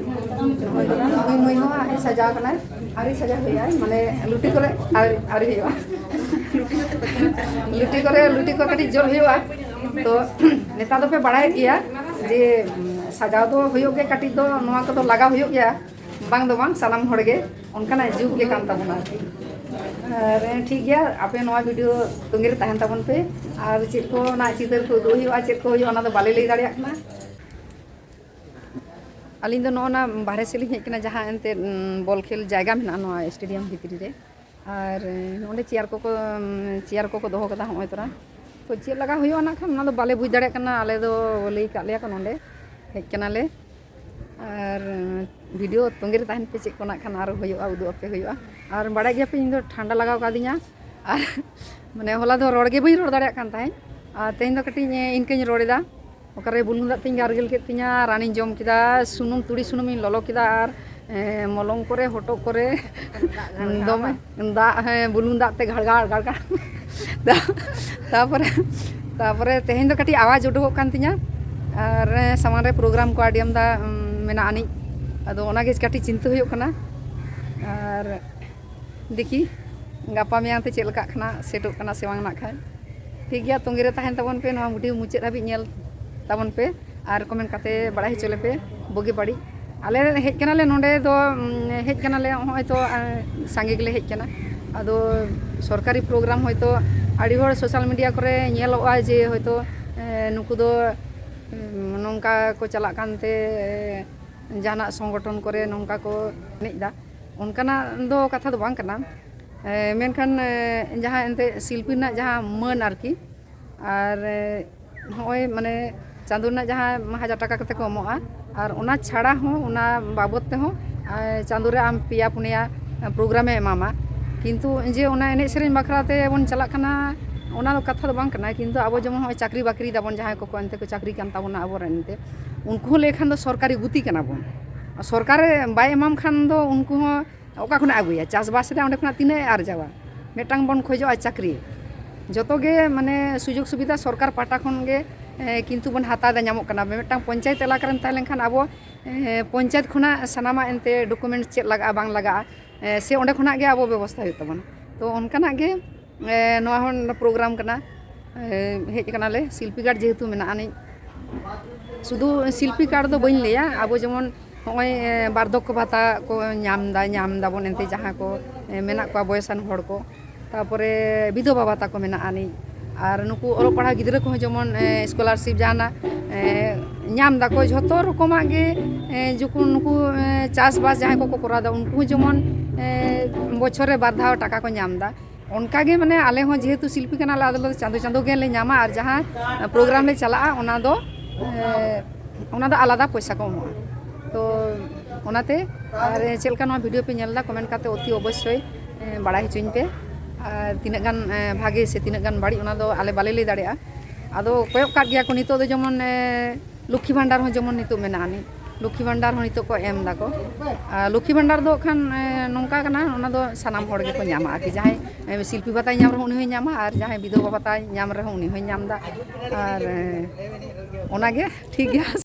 ᱱᱩᱭ ᱢᱟᱹᱭ ᱦᱚᱸ ᱟᱡ ᱥᱟᱡᱟᱣ ᱠᱟᱱᱟᱭ, ᱟᱹᱣᱨᱤ ᱥᱟᱡᱟᱣ ᱦᱩᱭᱩᱜᱼᱟ, ᱢᱟᱱᱮ, ᱞᱩᱴᱤ ᱠᱚᱨᱮ ᱟᱹᱣᱨᱤ, ᱟᱹᱣᱨᱤ ᱦᱩᱭᱩᱜᱼᱟ᱾ ᱞᱩᱴᱤ ᱠᱚᱨᱮ, ᱞᱩᱴᱤ ᱠᱚ ᱠᱟᱹᱴᱤᱡ ᱡᱳᱨ ᱦᱩᱭᱩᱜᱼᱟ᱾ ᱛᱚ ᱱᱮᱛᱟᱨ ᱫᱚᱯᱮ ᱵᱟᱲᱟᱭᱮᱫ ᱜᱮᱭᱟ ᱡᱮ, ᱩᱢ, ᱥᱟᱡᱟᱣ ᱫᱚ ᱦᱩᱭᱩᱜ ᱜᱮ, ᱠᱟᱹᱴᱤᱡ ᱫᱚ ᱱᱚᱣᱟ ᱠᱚᱫᱚ ᱞᱟᱜᱟᱣ ᱦᱩᱭᱩᱜ ᱜᱮᱭᱟ, ᱵᱟᱝ ᱫᱚ ᱵᱟᱝ, ᱥᱟᱱᱟᱢ ᱦᱚᱲ ᱜᱮ ᱚᱱᱠᱟᱱᱟᱜ ᱡᱩᱜᱽ ᱜᱮ ᱠᱟᱱ ᱛᱟᱵᱚᱱᱟ ᱟᱨᱠᱤ᱾ ᱟᱨ ᱴᱷᱤᱠ ᱜᱮᱭᱟ, ᱟᱯᱮ ᱱᱚᱣᱟ ᱵᱷᱤᱰᱤᱭᱳ ᱛᱚᱸᱜᱮ ᱨᱮ ᱛᱟᱦᱮᱱ ᱛᱟᱵᱚᱱ ᱯᱮ᱾ ᱟᱨ ᱪᱮᱫ ᱠᱚ ᱚᱱᱟ ᱪᱤᱛᱟᱹᱨ ᱠᱚ ᱩᱫᱩᱜ ᱦᱩᱭᱩᱜᱼᱟ, ᱪᱮᱫ ᱠᱚ ᱦᱩᱭᱩᱜᱼᱟ, ᱚᱱᱟ ᱫᱚ ᱵᱟᱞᱮ ᱞᱟᱹᱭ ᱫᱟᱲᱮᱭᱟᱜ ᱠᱟᱱᱟ᱾ ᱟᱹᱞᱤᱧ ᱫᱚ ᱱᱚᱜᱼᱚ ᱱᱟ ᱵᱟᱦᱨᱮ ᱥᱮᱫ ᱞᱤᱧ ᱦᱮᱡ ᱠᱟᱱᱟ, ᱡᱟᱦᱟᱸ ᱮᱱᱛᱮᱫ, ᱩᱸ, ᱵᱚᱞ ᱠᱷᱮᱞ ᱡᱟᱭᱜᱟ ᱢᱮᱱᱟᱜᱼᱟ ᱱᱚᱣᱟ ᱥᱴᱮᱰᱤᱭᱟᱢ ᱵᱷᱤᱛᱨᱤ ᱨᱮ᱾ ᱟᱨ, ᱮ, ᱱᱚᱸᱰᱮ ᱪᱮᱭᱟᱨ ᱠᱚᱠᱚ, ᱩᱸ, ᱪᱮᱭᱟᱨ ᱠᱚᱠᱚ ᱫᱚᱦᱚ ᱠᱟᱫᱟ ᱦᱚᱸᱜᱼᱚᱭ ᱛᱚᱨᱟ᱾ ᱛᱚ ᱪᱮᱫ ᱞᱟᱜᱟᱣ ᱦᱩᱭᱩᱜᱼᱟ ᱱᱟᱜ ᱠᱷᱟᱱ, ᱚᱱᱟ ᱫᱚ ᱵᱟᱞᱮ ᱵᱩᱡᱽ ᱫᱟᱲᱮᱭᱟᱜ ᱠᱟᱱᱟ᱾ ᱟᱞᱮ ᱫᱚ ᱞᱟᱹᱭ ᱠᱟᱜ ᱞᱮᱭᱟ ᱠᱚ ᱱᱚᱸᱰᱮ ᱦᱮᱡ ᱠᱟᱱᱟᱞᱮ᱾ ᱟᱨ, ᱮ, ᱵᱷᱤᱰᱤᱭᱳ ᱛᱚᱸᱜᱮ ᱨᱮ ᱛᱟᱦᱮᱱ ᱯᱮ, ᱪᱮᱫ ᱠᱚ ᱱᱟᱜ ᱠᱷᱟᱱ ᱟᱨᱚ ᱦᱩᱭᱩᱜᱼᱟ, ᱩᱫᱩᱜ ᱟᱯᱮ ᱦᱩᱭᱩᱜᱼᱟ᱾ ᱟᱨ ᱵᱟᱲᱟᱭ ᱜᱮᱭᱟᱯᱮ, ᱤᱧ ᱫᱚ ᱴᱷᱟᱱᱰᱟ ᱞᱟᱜᱟᱣ ᱠᱟᱫᱤᱧᱟ᱾ ᱟᱨ ᱢᱟᱱᱮ ᱦᱚᱞᱟ ᱫᱚ ᱨᱚᱲ ᱜᱮ ᱵᱟᱹᱧ ᱨᱚᱲ ᱫᱟᱲᱮᱭᱟᱜ ᱠᱟᱱ ᱛᱟᱦᱮᱸᱫ, ᱟᱨ ᱛᱮᱦᱮᱧ ᱫᱚ ᱠᱟᱹᱴᱤᱡ, ᱮ, ᱤᱱᱠᱟᱹᱧ ᱨᱚᱲ ᱮᱫᱟ᱾ ᱚᱠᱟᱨᱮ ᱵᱩᱞᱩᱝ ᱫᱟᱜ ᱛᱤᱧ ᱜᱟᱨᱜᱤᱞ ᱠᱮᱫ ᱛᱤᱧᱟ, ᱨᱟᱱᱤᱧ ᱡᱚᱢ ᱠᱮᱫᱟ, ᱥᱩᱱᱩᱢ, ᱛᱩᱲᱤ ᱥᱩᱱᱩᱢᱤᱧ ᱞᱚᱞᱚ ᱠᱮᱫᱟ, ᱟᱨ, ᱮ, ᱢᱚᱞᱚᱝ ᱠᱚᱨᱮ, ᱦᱚᱴᱚᱜ ᱠᱚᱨᱮ ᱫᱚᱢᱮ ᱫᱟᱜ, ᱦᱮᱸ, ᱵᱩᱞᱩᱝ ᱫᱟᱜ ᱛᱮ ᱜᱷᱟᱲᱜᱷᱟᱲ, ᱜᱷᱟᱲᱜᱷᱟᱲ᱾ ᱛᱟᱯᱚᱨᱮ, ᱛᱟᱯᱚᱨᱮ ᱛᱮᱦᱮᱧ ᱫᱚ ᱠᱟᱹᱴᱤᱡ ᱟᱣᱟᱡᱽ ᱩᱰᱩᱠᱚᱜ ᱠᱟᱱ ᱛᱤᱧᱟ᱾ ᱟᱨ, ᱮ, ᱥᱟᱢᱟᱝ ᱨᱮ ᱯᱨᱳᱜᱨᱟᱢ ᱠᱚ ᱟᱹᱰᱤ ᱟᱢᱫᱟ, ᱩᱢ, ᱢᱮᱱᱟᱜ ᱟᱹᱱᱤᱡ᱾ ᱟᱫᱚ ᱚᱱᱟᱜᱮ ᱠᱟᱹᱴᱤᱡ ᱪᱤᱱᱛᱟᱹ ᱦᱩᱭᱩᱜ ᱠᱟᱱᱟ᱾ ᱟᱨ ᱫᱮᱠᱷᱤ, ᱜᱟᱯᱟ ᱢᱮᱭᱟᱝ ᱛᱮ ᱪᱮᱫ ᱞᱮᱠᱟᱜ ᱠᱟᱱᱟ, ᱥᱮᱴᱚᱜ ᱠᱟᱱᱟ ᱥᱮ ᱵᱟᱝ ᱱᱟᱜ ᱠᱷᱟᱱ᱾ ᱴᱷᱤᱠ ᱜᱮᱭᱟ, ᱛᱚᱸᱜᱮ ᱨᱮ ᱛᱟᱦᱮᱱ ᱛᱟᱵᱚᱱ ᱯᱮ, ᱱᱚᱣᱟ ᱵᱷᱤᱰᱤᱭᱳ ᱢᱩᱪᱟᱹᱫ ᱦᱟᱹᱵᱤᱡ ᱧᱮᱞ ᱛᱟᱵᱚᱱ ᱯᱮ ᱟᱨ ᱠᱚᱢᱮᱱᱴ ᱠᱟᱛᱮ ᱵᱟᱲᱟᱭ ᱦᱚᱪᱚ ᱞᱮᱯᱮ ᱵᱩᱜᱤ ᱵᱟᱹᱲᱤᱡ᱾ ᱟᱞᱮ ᱦᱮᱡ ᱠᱟᱱᱟᱞᱮ ᱱᱚᱸᱰᱮ ᱫᱚ, ᱩᱢ, ᱦᱮᱡ ᱠᱟᱱᱟᱞᱮ ᱦᱚᱸᱜᱼᱚᱭ ᱛᱚ, ᱮᱸ, ᱥᱟᱸᱜᱮ ᱜᱮᱞᱮ ᱦᱮᱡ ᱠᱟᱱᱟ᱾ ᱟᱫᱚ ᱥᱚᱨᱠᱟᱨᱤ ᱯᱨᱳᱜᱨᱟᱢ ᱦᱚᱭᱛᱳ ᱟᱹᱰᱤ ᱦᱚᱲ ᱥᱳᱥᱟᱞ ᱢᱤᱰᱤᱭᱟ ᱠᱚᱨᱮ ᱧᱮᱞᱚᱜᱼᱟ ᱡᱮ ᱦᱚᱭᱛᱳ, ᱮᱸ, ᱱᱩᱠᱩ ᱫᱚ, ᱩᱢ, ᱱᱚᱝᱠᱟ ᱠᱚ ᱪᱟᱞᱟᱜ ᱠᱟᱱᱛᱮ, ᱡᱟᱦᱟᱱᱟᱜ ᱥᱚᱝᱜᱚᱴᱷᱚᱱ ᱠᱚᱨᱮ ᱱᱚᱝᱠᱟ ᱠᱚ ᱮᱱᱮᱡ ᱮᱫᱟ, ᱚᱱᱠᱟᱱᱟᱜ ᱫᱚ ᱠᱟᱛᱷᱟ ᱫᱚ ᱵᱟᱝ ᱠᱟᱱᱟ᱾ ᱮ, ᱢᱮᱱᱠᱷᱟᱱ, ᱮ, ᱡᱟᱦᱟᱸ ᱮᱱᱛᱮᱫ ᱥᱤᱞᱯᱤ ᱨᱮᱱᱟᱜ ᱡᱟᱦᱟᱸ ᱢᱟᱹᱱ ᱟᱨᱠᱤ, ᱟᱨ, ᱮ, ᱱᱚᱜᱼᱚᱭ ᱢᱟᱱᱮ ᱪᱟᱸᱫᱳ ᱨᱮᱱᱟᱜ ᱡᱟᱦᱟᱸ ᱦᱟᱡᱟᱨ ᱴᱟᱠᱟ ᱠᱟᱛᱮ ᱠᱚ ᱮᱢᱚᱜᱼᱟ, ᱟᱨ ᱚᱱᱟ ᱪᱷᱟᱲᱟ ᱦᱚᱸ, ᱚᱱᱟ ᱵᱟᱵᱚᱫ ᱛᱮᱦᱚᱸ ᱟᱨ ᱪᱟᱸᱫᱳ ᱨᱮ ᱟᱢ ᱯᱮᱭᱟ ᱯᱩᱱᱭᱟ ᱯᱨᱳᱜᱨᱟᱢᱮ ᱮᱢᱟᱢᱟ, ᱠᱤᱱᱛᱩ ᱡᱮ ᱚᱱᱟ ᱮᱱᱮᱡ ᱥᱮᱨᱮᱧ ᱵᱟᱠᱷᱨᱟ ᱛᱮ ᱵᱚᱱ ᱪᱟᱞᱟᱜ ᱠᱟᱱᱟ, ᱚᱱᱟ ᱫᱚ ᱠᱟᱛᱷᱟ ᱫᱚ ᱵᱟᱝ ᱠᱟᱱᱟ᱾ ᱠᱤᱱᱛᱩ ᱟᱵᱚ ᱡᱮᱢᱚᱱ ᱱᱚᱜᱼᱚᱭ ᱪᱟᱹᱠᱨᱤ ᱵᱟᱹᱠᱨᱤ ᱫᱟᱵᱚᱱ, ᱡᱟᱦᱟᱸᱭ ᱠᱚᱠᱚ ᱮᱱᱛᱮ ᱠᱚ ᱪᱟᱹᱠᱨᱤ ᱠᱟᱱ ᱛᱟᱵᱚᱱᱟ ᱟᱵᱚᱨᱮᱱ, ᱮᱱᱛᱮ ᱩᱱᱠᱩ ᱦᱚᱸ ᱞᱟᱹᱭ ᱠᱷᱟᱱ ᱫᱚ ᱥᱚᱨᱠᱟᱨᱤ ᱜᱩᱛᱤ ᱠᱟᱱᱟ ᱵᱚᱱ᱾ ᱥᱚᱨᱠᱟᱨᱮ ᱵᱟᱭ ᱮᱢᱟᱢ ᱠᱷᱟᱱ ᱫᱚ ᱩᱱᱠᱩ ᱦᱚᱸ ᱚᱠᱟ ᱠᱷᱚᱱᱟᱜ ᱟᱹᱜᱩᱭᱟ? ᱪᱟᱥᱵᱟᱥ ᱨᱮ ᱚᱸᱰᱮ ᱠᱷᱚᱱᱟᱜ ᱛᱤᱱᱟᱹᱜ ᱮ ᱟᱨᱡᱟᱣᱟ? ᱢᱤᱫᱴᱟᱝ ᱵᱚᱱ ᱠᱷᱚᱡᱚᱜᱼᱟ ᱪᱟᱹᱠᱨᱤ, ᱡᱚᱛᱚ ᱜᱮ ᱢᱟᱱᱮ ᱥᱩᱡᱳᱜᱽ ᱥᱩᱵᱤᱫᱷᱟ ᱥᱚᱨᱠᱟᱨ ᱯᱟᱦᱴᱟ ᱠᱷᱚᱱ ᱜᱮ, ᱮ, ᱠᱤᱱᱛᱩ ᱵᱚᱱ ᱦᱟᱛᱟᱣ ᱮᱫᱟ, ᱧᱟᱢᱚᱜ ᱠᱟᱱᱟ᱾ ᱢᱤᱫᱴᱟᱝ ᱯᱚᱧᱪᱟᱭᱮᱛ ᱮᱞᱟᱠᱟ ᱨᱮᱢ ᱛᱟᱦᱮᱸ ᱞᱮᱱᱠᱷᱟᱱ ᱟᱵᱚ, ᱮ, ᱯᱚᱧᱪᱟᱭᱮᱛ ᱠᱷᱚᱱᱟᱜ ᱥᱟᱱᱟᱢᱟᱜ ᱮᱱᱛᱮ ᱰᱚᱠᱩᱢᱮᱱᱴᱥ ᱪᱮᱫ ᱞᱟᱜᱟᱜᱼᱟ ᱵᱟᱝ ᱞᱟᱜᱟᱜᱼᱟ, ᱮ, ᱥᱮ ᱚᱸᱰᱮ ᱠᱷᱚᱱᱟᱜ ᱜᱮ ᱟᱵᱚ ᱵᱮᱵᱚᱥᱛᱷᱟ ᱦᱩᱭᱩᱜ ᱛᱟᱵᱚᱱᱟ᱾ ᱛᱚ ᱚᱱᱠᱟᱱᱟᱜ ᱜᱮ, ᱮ, ᱱᱚᱣᱟ ᱦᱚᱸ ᱯᱨᱳᱜᱨᱟᱢ ᱠᱟᱱᱟ᱾ ᱮ, ᱦᱮᱡ ᱠᱟᱱᱟᱞᱮ, ᱥᱤᱞᱯᱤ ᱠᱟᱨᱰ ᱡᱮᱦᱮᱛᱩ ᱢᱮᱱᱟᱜ ᱟᱹᱱᱤᱡ, ᱥᱩᱫᱷᱩ ᱥᱤᱞᱯᱤ ᱠᱟᱨᱰ ᱫᱚ ᱵᱟᱹᱧ ᱞᱟᱹᱭᱟ, ᱟᱵᱚ ᱡᱮᱢᱚᱱ ᱱᱚᱜᱼᱚᱭ, ᱮ, ᱵᱟᱨᱫᱷᱚᱠᱠᱚ ᱵᱷᱟᱛᱟ ᱠᱚ ᱧᱟᱢ ᱮᱫᱟ, ᱧᱟᱢ ᱮᱫᱟᱵᱚᱱ ᱮᱱᱛᱮ, ᱡᱟᱦᱟᱸ ᱠᱚ, ᱮ, ᱢᱮᱱᱟᱜ ᱠᱚᱣᱟ ᱵᱚᱭᱮᱥᱟᱱ ᱦᱚᱲ ᱠᱚ, ᱛᱟᱨᱯᱚᱨᱮ ᱵᱤᱫᱷᱚᱵᱟ ᱵᱷᱟᱛᱟ ᱠᱚ ᱢᱮᱱᱟᱜ ᱟᱹᱱᱤᱡ, ᱟᱨ ᱱᱩᱠᱩ ᱚᱞᱚᱜ ᱯᱟᱲᱦᱟᱣ ᱜᱤᱫᱽᱨᱟᱹ ᱠᱚᱦᱚᱸ ᱡᱮᱢᱚᱱ, ᱮ, ᱥᱠᱚᱞᱟᱨᱥᱤᱯ ᱡᱟᱦᱟᱱᱟᱜ, ᱮ, ᱧᱟᱢ ᱫᱟᱠᱚ, ᱡᱷᱚᱛᱚ ᱨᱚᱠᱚᱢᱟᱜ ᱜᱮ, ᱮ, ᱡᱚᱠᱷᱚᱱ ᱱᱩᱠᱩ, ᱮ, ᱪᱟᱥᱵᱟᱥ ᱡᱟᱦᱟᱸᱭ ᱠᱚᱠᱚ ᱠᱚᱨᱟᱣ ᱮᱫᱟ, ᱩᱱᱠᱩ ᱦᱚᱸ ᱡᱮᱢᱚᱱ, ᱮ, ᱵᱚᱪᱷᱚᱨ ᱨᱮ ᱵᱟᱨ ᱫᱷᱟᱣ ᱴᱟᱠᱟ ᱠᱚ ᱧᱟᱢ ᱮᱫᱟ᱾ ᱚᱱᱠᱟ ᱜᱮ ᱢᱟᱱᱮ ᱟᱞᱮ ᱦᱚᱸ ᱡᱮᱦᱮᱛᱩ ᱥᱤᱞᱯᱤ ᱠᱟᱱᱟᱞᱮ, ᱟᱞᱮ ᱫᱚ ᱪᱟᱸᱫᱚ ᱪᱟᱸᱫᱚ ᱜᱮᱞᱮ ᱧᱟᱢᱟ, ᱟᱨ ᱡᱟᱦᱟᱸ ᱯᱨᱳᱜᱨᱟᱢ ᱞᱮ ᱪᱟᱞᱟᱜᱼᱟ, ᱚᱱᱟ ᱫᱚ, ᱮ, ᱚᱱᱟ ᱫᱚ ᱟᱞᱟᱫᱟ ᱯᱚᱭᱥᱟ ᱠᱚ ᱮᱢᱚᱜᱼᱟ᱾ ᱛᱚ ᱚᱱᱟᱛᱮ, ᱟᱨ ᱪᱮᱫ ᱞᱮᱠᱟ ᱱᱚᱣᱟ ᱵᱷᱤᱰᱤᱭᱳ ᱯᱮ ᱧᱮᱞ ᱮᱫᱟ, ᱠᱚᱢᱮᱱᱴ ᱠᱟᱛᱮ ᱚᱛᱤ ᱚᱵᱚᱥᱥᱳᱭ, ᱮ, ᱵᱟᱲᱟᱭ ᱦᱚᱪᱚᱧ ᱯᱮ᱾ ᱟᱨ ᱛᱤᱱᱟᱹᱜ ᱜᱟᱱ, ᱮ, ᱵᱷᱟᱜᱮ ᱥᱮ ᱛᱤᱱᱟᱹᱜ ᱜᱟᱱ ᱵᱟᱹᱲᱤᱡ, ᱚᱱᱟ ᱫᱚ ᱟᱞᱮ ᱵᱟᱞᱮ ᱞᱟᱹᱭ ᱫᱟᱲᱮᱭᱟᱜᱼᱟ᱾ ᱟᱫᱚ ᱠᱚᱭᱚᱜ ᱠᱟᱜ ᱜᱮᱭᱟ ᱠᱚ ᱱᱤᱛᱚᱜ ᱫᱚ, ᱡᱮᱢᱚᱱ, ᱮ, ᱞᱚᱠᱠᱷᱤ ᱵᱷᱟᱱᱰᱟᱨ ᱦᱚᱸ ᱡᱮᱢᱚᱱ ᱱᱤᱛᱚᱜ ᱢᱮᱱᱟᱜ ᱟᱹᱱᱤᱡ, ᱞᱚᱠᱠᱷᱤ ᱵᱷᱟᱱᱰᱟᱨ ᱦᱚᱸ ᱱᱤᱛᱚᱜ ᱠᱚ ᱮᱢ ᱫᱟᱠᱚ᱾ ᱟᱨ ᱞᱚᱠᱠᱷᱤ ᱵᱷᱟᱱᱰᱟᱨ ᱫᱚ ᱠᱷᱟᱱ, ᱮ, ᱱᱚᱝᱠᱟ ᱠᱟᱱᱟ, ᱚᱱᱟ ᱫᱚ ᱥᱟᱱᱟᱢ ᱦᱚᱲ ᱜᱮᱠᱚ ᱧᱟᱢᱟ ᱟᱨᱠᱤ᱾ ᱡᱟᱦᱟᱸᱭ, ᱮ, ᱥᱤᱞᱯᱤ ᱵᱷᱟᱛᱟᱭ ᱧᱟᱢ ᱨᱮᱦᱚᱸ ᱩᱱᱤ ᱦᱚᱸᱭ ᱧᱟᱢᱟ, ᱟᱨ ᱡᱟᱦᱟᱸᱭ ᱵᱤᱫᱷᱚᱵᱟ ᱵᱷᱟᱛᱟᱭ ᱧᱟᱢ ᱨᱮᱦᱚᱸ ᱩᱱᱤ ᱦᱚᱸᱭ ᱧᱟᱢ ᱮᱫᱟ᱾ ᱟᱨ, ᱮ, ᱚᱱᱟᱜᱮ ᱴᱷᱤᱠ ᱜᱮᱭᱟ᱾